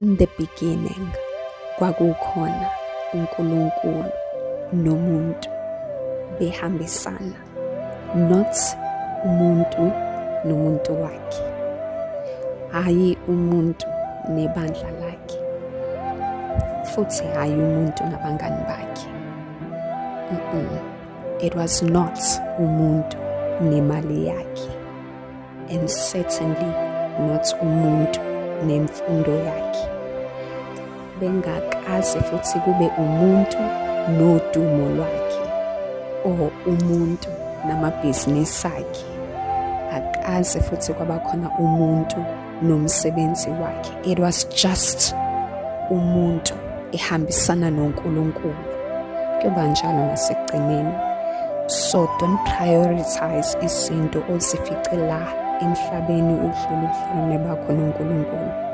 In the beginning kwakukhona uNkulunkulu nomuntu behambisana, not umuntu nomuntu wakhe, hhayi umuntu nebandla lakhe, futhi hhayi umuntu nabangani bakhe. It was not umuntu nemali yakhe, and certainly not umuntu nemfundo yakhe. Bengakaze futhi kube umuntu nodumo lwakhe or umuntu namabhizinisi akhe. Akaze futhi kwaba khona umuntu nomsebenzi wakhe. It was just umuntu ehambisana noNkulunkulu. Kuyoba njalo nasekugcineni. So don't prioritize izinto ozifice la emhlabeni ukudlula ubudlelwane bakho noNkulunkulu.